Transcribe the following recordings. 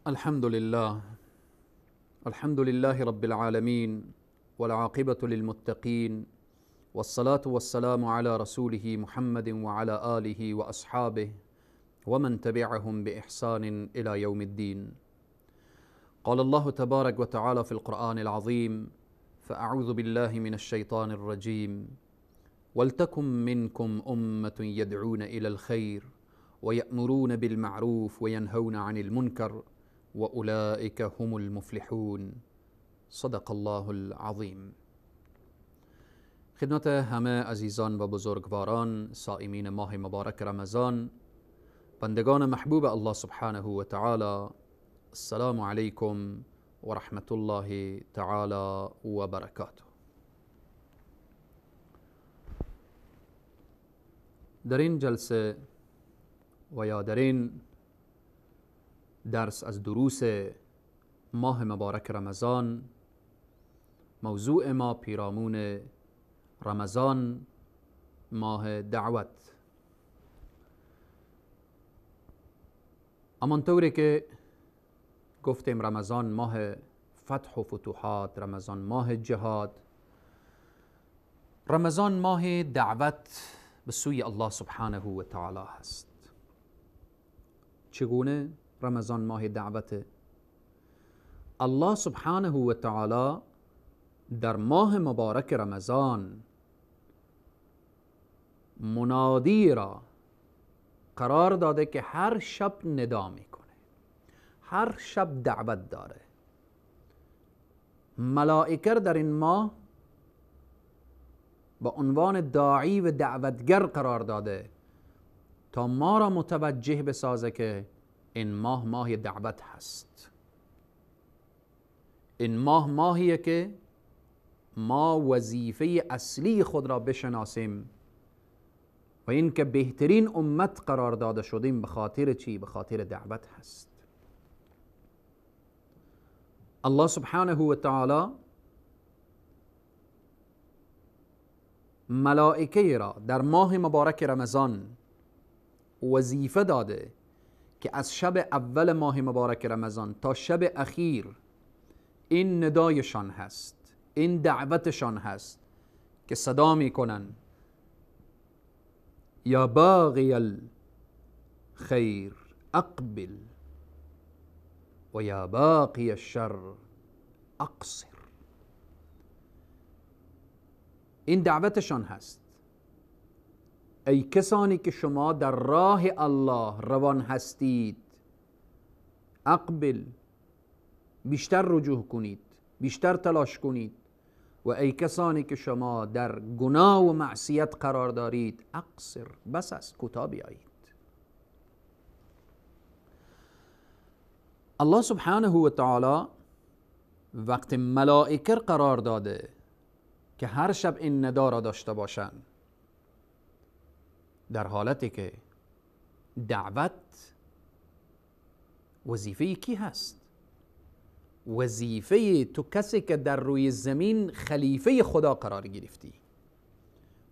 الحمد لله، الحمد لله رب العالمين، والعاقبة للمتقين، والصلاة والسلام على رسوله محمد وعلى آله وأصحابه ومن تبعهم بإحسان إلى يوم الدين. قال الله تبارك وتعالى في القرآن العظيم: فأعوذ بالله من الشيطان الرجيم، ولتكن منكم أمة يدعون إلى الخير ويأمرون بالمعروف وينهون عن المنكر وأولئك هم المفلحون. صدق الله العظیم. خدمت همه عزیزان و بزرگواران، صائمین ماه مبارک رمضان، بندگان محبوب الله سبحانه و تعالی، السلام علیکم و رحمت الله تعالی و برکاته. در این جلسه و یا در این درس از دروس ماه مبارک رمضان، موضوع ما پیرامون رمضان، ماه دعوت. همانطوری که گفتیم رمضان ماه فتح و فتوحات، رمضان ماه جهاد، رمضان ماه دعوت به سوی الله سبحانه و تعالی هست. چگونه رمضان ماه دعوت؟ الله سبحانه و تعالی در ماه مبارک رمضان منادی را قرار داده که هر شب ندا میکنه، هر شب دعوت داره. ملائکه در این ماه با عنوان داعی و دعوتگر قرار داده تا ما را متوجه بسازه که این ماه ماه دعوت هست. این ماه ماهیه که ما وظیفه اصلی خود را بشناسیم و این که بهترین امت قرار داده شدیم به خاطر چی؟ به خاطر دعوت هست. الله سبحانه و تعالی ملائکه را در ماه مبارک رمضان وظیفه داده که از شب اول ماه مبارک رمضان تا شب اخیر این ندایشان هست، این دعوتشان هست که صدا میکنن: یا باغی الخیر اقبل و یا باقی الشر اقصر. این دعوتشان هست. ای کسانی که شما در راه الله روان هستید، اقبل، بیشتر رجوع کنید، بیشتر تلاش کنید. و ای کسانی که شما در گناه و معصیت قرار دارید، اقصر، بس است، کوتاه بیایید. الله سبحانه و تعالی وقت ملائکه قرار داده که هر شب این ندا را داشته باشند، در حالتی که دعوت وظیفه کی هست؟ وظیفه تو کسی که در روی زمین خلیفه خدا قرار گرفتی.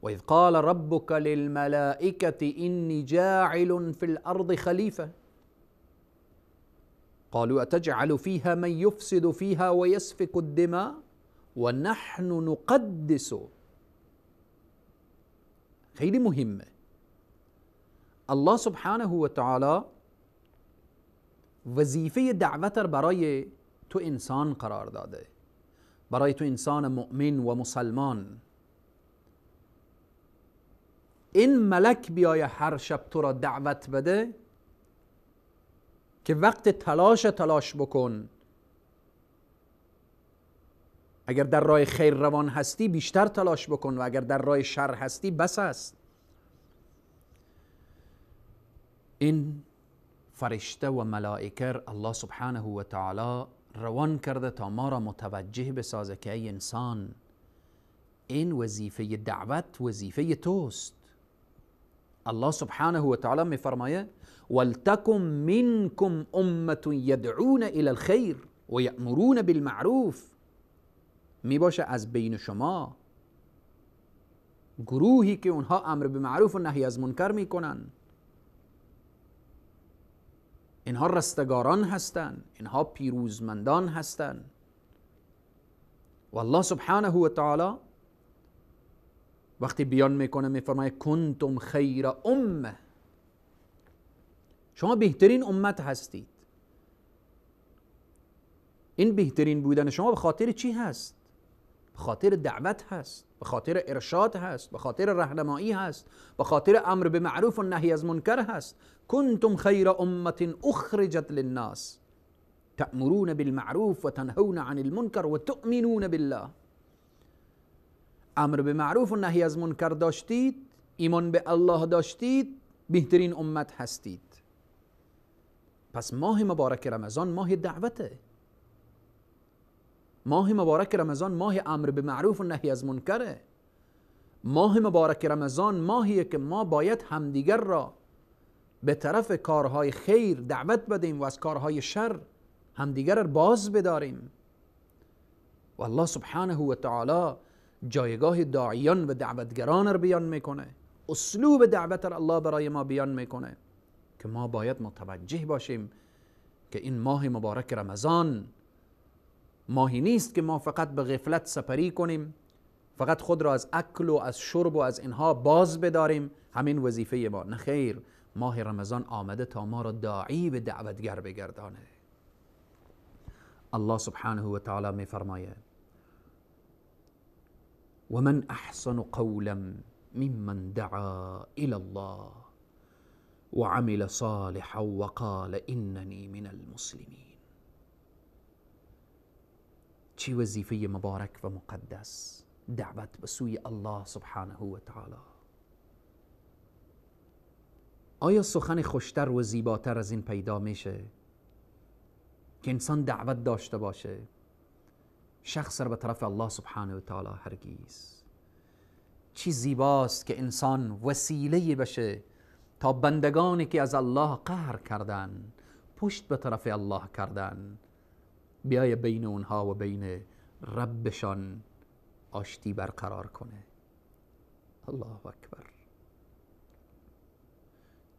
و اذ قال ربک للملائکة انی جاعل فی الارض خلیفه قالوا اتجعل فیها من یفسد فیها و یسفک الدماء و نحن نقدس. خیلی مهمه. الله سبحانه و تعالی وظیفه دعوت برای تو انسان قرار داده، برای تو انسان مؤمن و مسلمان. این ملک بیای هر شب تو را دعوت بده که وقت تلاش بکن، اگر در راه خیر روان هستی بیشتر تلاش بکن و اگر در راه شر هستی بس است. این فرشته و ملائکه الله سبحانه و تعالی روان کرده تا ما را متوجه بسازه که ای انسان، این وظیفه دعوت وظیفه توست. الله سبحانه و تعالی میفرمایه ولتکن منکم امة یدعون الی الخیر و یأمرون بالمعروف. می باشه از بین شما گروهی که اونها امر به معروف و نهی از منکر میکنن. اینها رستگاران هستند، اینها پیروزمندان هستند. و الله سبحانه و تعالی وقتی بیان میکنه میفرماید کنتم خیر امه، شما بهترین امت هستید. این بهترین بودن شما به خاطر چی هست؟ به خاطر دعوت هست، به خاطر ارشاد هست، به خاطر راهنمایی هست، به خاطر امر به معروف و نهی از منکر هست. کنتم خیر امة اخرجت للناس تأمرون بالمعروف و تنهون عن المنکر و تؤمنون بالله. امر به معروف و نهی از منکر داشتید، ایمان به الله داشتید، بهترین امت هستید. پس ماه مبارک رمضان ماه دعوته، ماه مبارک رمضان ماه امر به معروف و نهی از منکره. ماه مبارک رمضان ماهیه که ما باید همدیگر را به طرف کارهای خیر دعوت بدیم و از کارهای شر همدیگر را باز بداریم. و الله سبحانه و تعالی جایگاه داعیان و دعوتگران را بیان میکنه، اسلوب دعوت را الله برای ما بیان میکنه که ما باید متوجه باشیم که این ماه مبارک رمضان ماهی نیست که ما فقط به غفلت سپری کنیم، فقط خود را از اکل و از شرب و از اینها باز بداریم، همین وظیفه ما. نه خیر، ماه رمضان آمده تا ما را داعی به دعوتگر بگردانه. الله سبحانه و تعالی می فرماید و من احسن قولا ممن دعا الى الله وعمل صالحا وقال اننی من المسلمین. چی وظیفه مبارک و مقدس، دعوت به سوی الله سبحانه و تعالی. آیا سخن خوشتر و زیباتر از این پیدا میشه که انسان دعوت داشته باشه شخص را به طرف الله سبحانه و تعالی؟ هرگیز. چی زیباست که انسان وسیله بشه تا بندگانی که از الله قهر کردن، پشت به طرف الله کردن، بیای بین اونها و بین ربشان آشتی برقرار کنه. الله اکبر.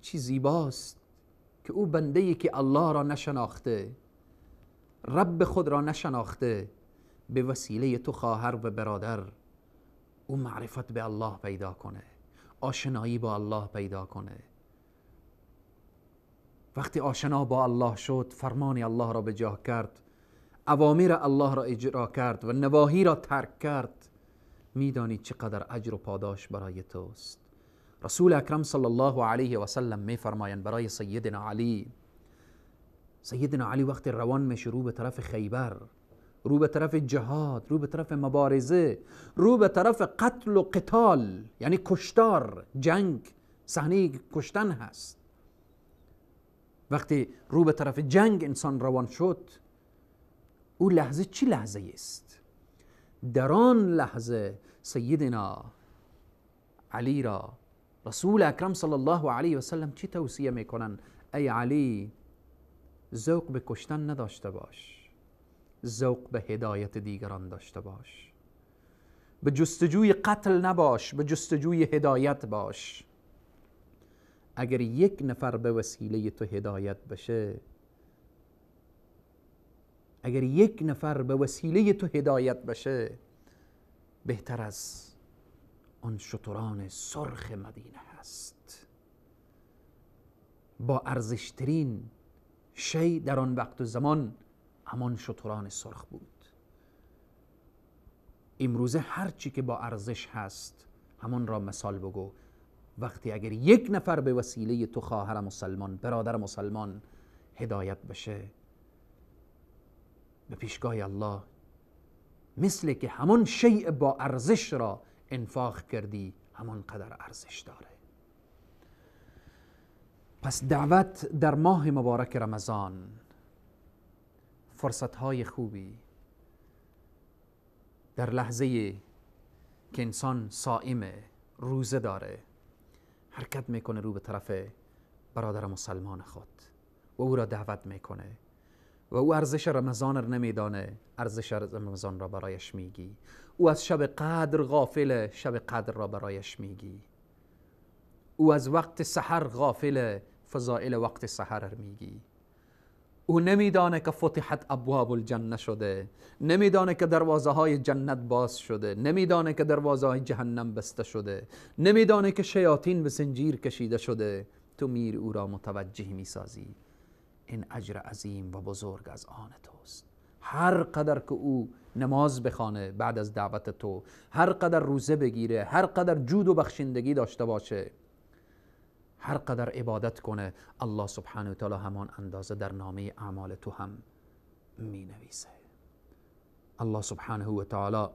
چی زیباست که او بنده‌ای که الله را نشناخته، رب خود را نشناخته، به وسیله تو خواهر و برادر او معرفت به الله پیدا کنه، آشنایی با الله پیدا کنه. وقتی آشنا با الله شد، فرمان الله را به جا کرد، اوامر الله را اجرا کرد و نواهی را ترک کرد، میدانی چقدر اجر و پاداش برای توست. رسول اکرم صلی الله علیه و سلم میفرمایند برای سیدنا علی، سیدنا علی وقتی روان میشه رو به طرف خیبر، رو به طرف جهاد، رو به طرف مبارزه، رو به طرف قتل و قتال، یعنی کشتار، جنگ، صحنه کشتن هست. وقتی رو به طرف جنگ انسان روان شد، او لحظه چی لحظه است؟ در آن لحظه سیدنا علی را رسول اکرم صلی الله علیه و سلم چی توصیه میکنن؟ ای علی، ذوق به کشتن نداشته باش، ذوق به هدایت دیگران داشته باش، به جستجوی قتل نباش، به جستجوی هدایت باش. اگر یک نفر به وسیله تو هدایت بشه، اگر یک نفر به وسیله تو هدایت بشه، بهتر از آن شتران سرخ مدینه هست. با ارزشترین شی در آن وقت و زمان همان شتران سرخ بود. امروزه هر چی که با ارزش هست همان را مثال بگو. وقتی اگر یک نفر به وسیله تو خواهر مسلمان، برادر مسلمان هدایت بشه، به پیشگاه الله مثل که همان شیء با ارزش را انفاق کردی، همان قدر ارزش داره. پس دعوت در ماه مبارک رمضان فرصت‌های خوبی در لحظه که انسان صائمه، روزه داره، حرکت میکنه رو به طرف برادر مسلمان خود و او را دعوت میکنه و او ارزش رمضان را نمیدانه، ارزش رمضان را برایش میگی. او از شب قدر غافله، شب قدر را برایش میگی. او از وقت سحر غافله، فضائل وقت سحر را میگی. او نمیدانه که فتحت ابواب الجنه شده، نمیدانه که دروازه های جنت باز شده، نمیدانه که دروازه های جهنم بسته شده، نمیدانه که شیاطین به زنجیر کشیده شده. تو میر او را متوجه میسازی. این اجر عظیم و بزرگ از آن توست. هر قدر که او نماز بخوانه بعد از دعوت تو، هر قدر روزه بگیره، هر قدر جود و بخشندگی داشته باشه، هر قدر عبادت کنه، الله سبحانه و تعالی همان اندازه در نامه اعمال تو هم می نویسه. الله سبحانه و تعالی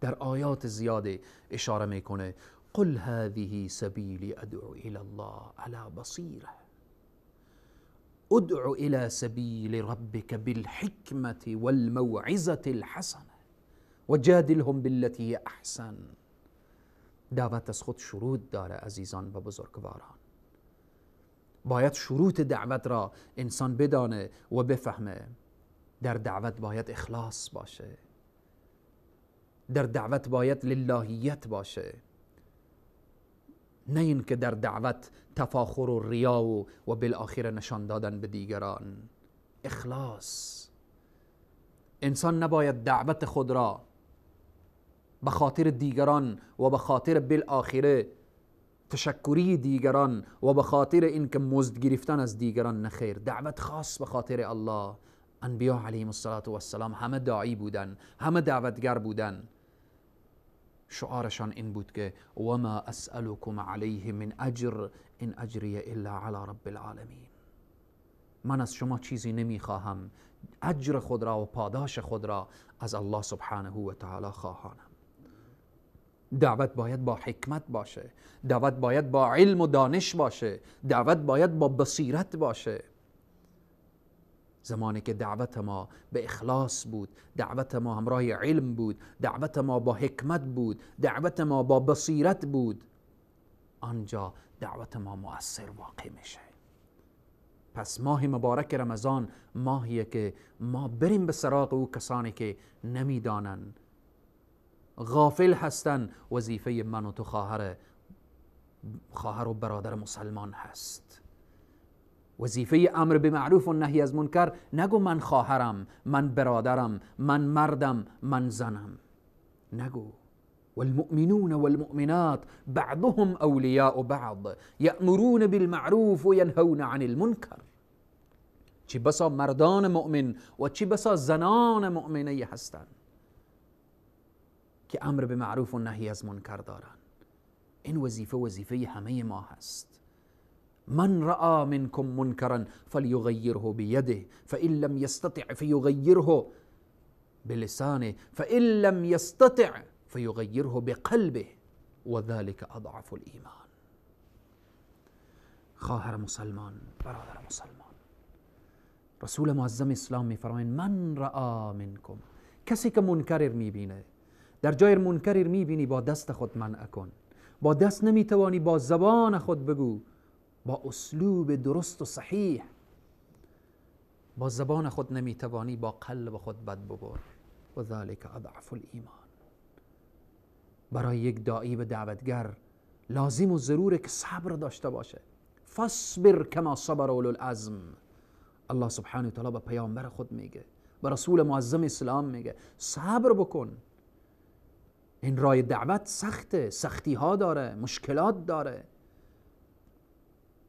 در آیات زیاده اشاره میکنه قل هذه سبیلی ادعو الى الله على بصیره ادعو الى سبیل ربک بالحکمة والموعظة الحسنة وجادلهم بالتي هي احسن. دعوت از خود شروط داره عزیزان و بزرگواران. باید شروط دعوت را انسان بدانه و بفهمه. در دعوت باید اخلاص باشه، در دعوت باید للهیت باشه، نه اینکه در دعوت تفاخر و ریا و بالآخره نشان دادن به دیگران. اخلاص. انسان نباید دعوت خود را به خاطر دیگران و به خاطر بالآخره تشکری دیگران و به خاطر اینکه مزد گرفتن از دیگران، نخیر. دعوت خاص به خاطر الله. انبیا علیهم الصلاة والسلام همه داعی بودن، همه دعوتگر بودن. شعارشان این بود که وما اسألكم علیه من اجر ان اجری الا علی رب العالمین. من از شما چیزی نمیخواهم، اجر خود را و پاداش خود را از الله سبحانه و تعالی خواهانم. دعوت باید با حکمت باشه، دعوت باید با علم و دانش باشه، دعوت باید با بصیرت باشه. زمانی که دعوت ما به اخلاص بود، دعوت ما همراه علم بود، دعوت ما با حکمت بود، دعوت ما با بصیرت بود، آنجا دعوت ما مؤثر واقع میشه. پس ماه مبارک رمضان ماهیه که ما بریم به سراغ او کسانی که نمیدانن، غافل هستن. وظیفه من و تو خواهر و برادر مسلمان هست. وظیفه امر به معروف و نهی از منکر، نگو من خواهرم، من برادرم، من مردم، من زنم، نگو. والمؤمنون والمؤمنات بعضهم اولیاء بعض یأمرون بالمعروف و ینهون عن المنکر. چی بسا مردان مؤمن و چی بسا زنان مؤمنه هستند که امر به معروف و نهی از منکر دارن. این وظیفه وظیفه همه ما هست. من رأى منكم منكرا فليغيره بيده فإن لم يستطع فيغيره بلسانه فإن لم يستطع فيغيره بقلبه وذلك أضعف الإيمان. خواهر مسلمان، برادر مسلمان، رسول معظم اسلام میفرمایند من رأى منكم، کسی که منکر میبینه، در جای منکر میبینی با دست خود منع کن، با دست نمیتوانی با زبان خود بگو، با اسلوب درست و صحیح. با زبان خود نمیتوانی با قلب خود بد ببر. و ذلك اضعف الایمان. برای یک داعی و دعوتگر لازم و ضروره که صبر داشته باشه. فاصبر کما صبر اولو العزم. الله سبحانه و تعالی به پیامبر خود میگه، به رسول معظم اسلام میگه صبر بکن. این راه دعوت سخته، سختی ها داره، مشکلات داره.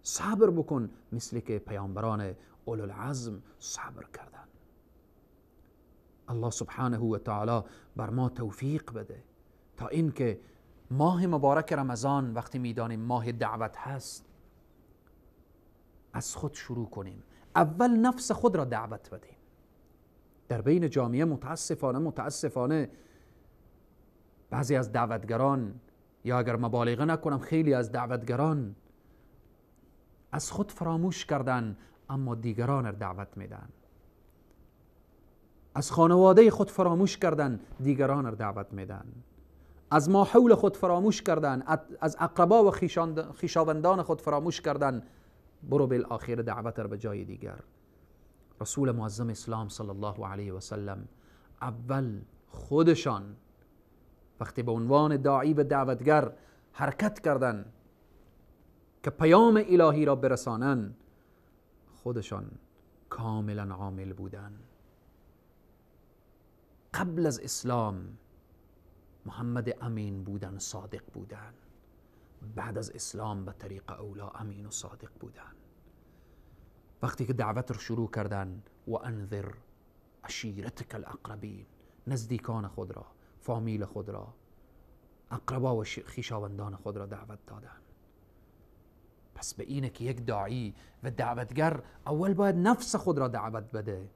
صبر بکن مثل که پیامبران اولوالعزم صبر کردن. الله سبحانه و تعالی بر ما توفیق بده تا اینکه ماه مبارک رمضان وقتی میدانیم ماه دعوت هست، از خود شروع کنیم. اول نفس خود را دعوت بدیم. در بین جامعه متاسفانه بعضی از دعوتگران، یا اگر مبالغه نکنم خیلی از دعوتگران، از خود فراموش کردن اما دیگران را دعوت میدن. از خانواده خود فراموش کردن، دیگران را دعوت میدن. از ماحول خود فراموش کردن، از اقربا و خویشاوندان خود فراموش کردن، برو بالآخر دعوت را به جای دیگر. رسول معظم اسلام صلی الله علیه و سلم اول خودشان وقتی به عنوان داعی و دعوتگر حرکت کردن که پیام الهی را برسانن، خودشان کاملا عامل بودن. قبل از اسلام محمد امین بودن، صادق بودن. بعد از اسلام به طریق اولا امین و صادق بودن. وقتی که دعوت رو شروع کردن، و انذر عشیرتک الاقربین، نزدیکان خود را، فامیل خود را، اقربا و خویشاوندان خود را دعوت دادن. پس به اینه که یک داعی و دعوتگر اول باید نفس خود را دعوت بده،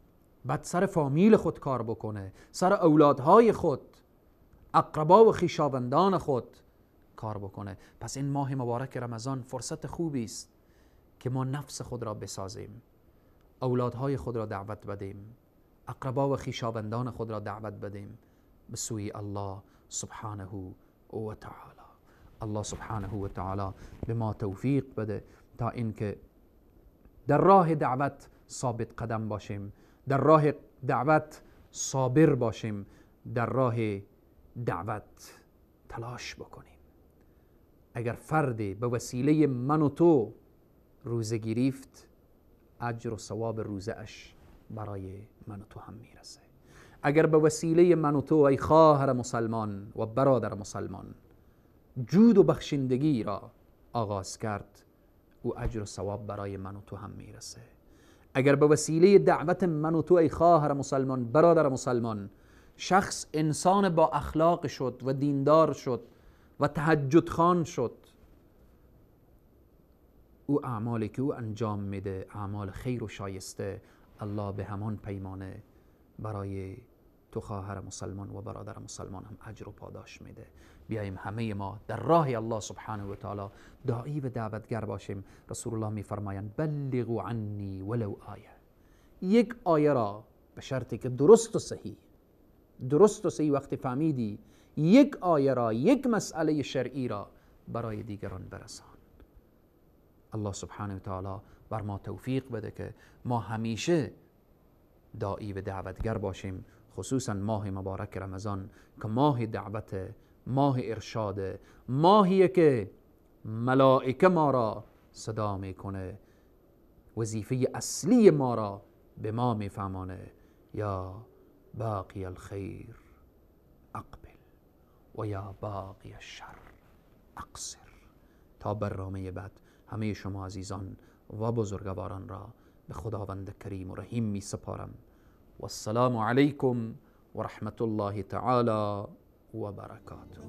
بعد سر فامیل خود کار بکنه، سر اولادهای خود، اقربا و خویشاوندان خود کار بکنه. پس این ماه مبارک رمضان فرصت خوبی است که ما نفس خود را بسازیم، اولادهای خود را دعوت بدیم، اقربا و خویشاوندان خود را دعوت بدیم به سوی الله سبحانه و تعالی. الله سبحانه و تعالی به ما توفیق بده تا اینکه در راه دعوت ثابت قدم باشیم، در راه دعوت صابر باشیم، در راه دعوت تلاش بکنیم. اگر فردی به وسیله من و تو روزه گرفت، اجر و ثواب روزه اش برای من و تو هم میرسه. اگر به وسیله من و تو ای خواهر مسلمان و برادر مسلمان جود و بخشندگی را آغاز کرد، او اجر و ثواب برای من و تو هم میرسه. اگر به وسیله دعوت من و تو ای خواهر مسلمان، برادر مسلمان، شخص انسان با اخلاق شد و دیندار شد و تهجد خوان شد، او اعمالی که او انجام میده اعمال خیر و شایسته، الله به همان پیمانه برای تو خواهر مسلمان و برادر مسلمان هم اجر و پاداش میده. بیایم همه ما در راه الله سبحانه و تعالی داعی و دعوتگر باشیم. رسول الله میفرمایند بلغوا عنی ولو آیه، یک آیه را به شرطی که درست و صحیح، درست و صحیح وقتی فهمیدی، یک آیه را، یک مسئله شرعی را برای دیگران برسان. الله سبحانه و تعالی بر ما توفیق بده که ما همیشه داعی و دعوتگر باشیم، خصوصا ماه مبارک رمضان که ماه دعوت، ماه ارشاد، ماهیه که ملائکه ما را صدا میکنه، وظیفه اصلی ما را به ما میفهمانه، یا باقی الخیر اقبل و یا باقی الشر اقصر. تا برنامه بعد همه شما عزیزان و بزرگواران را به خداوند کریم و رحیم می سپارم. و السلام علیکم و رحمت الله تعالی و برکاته.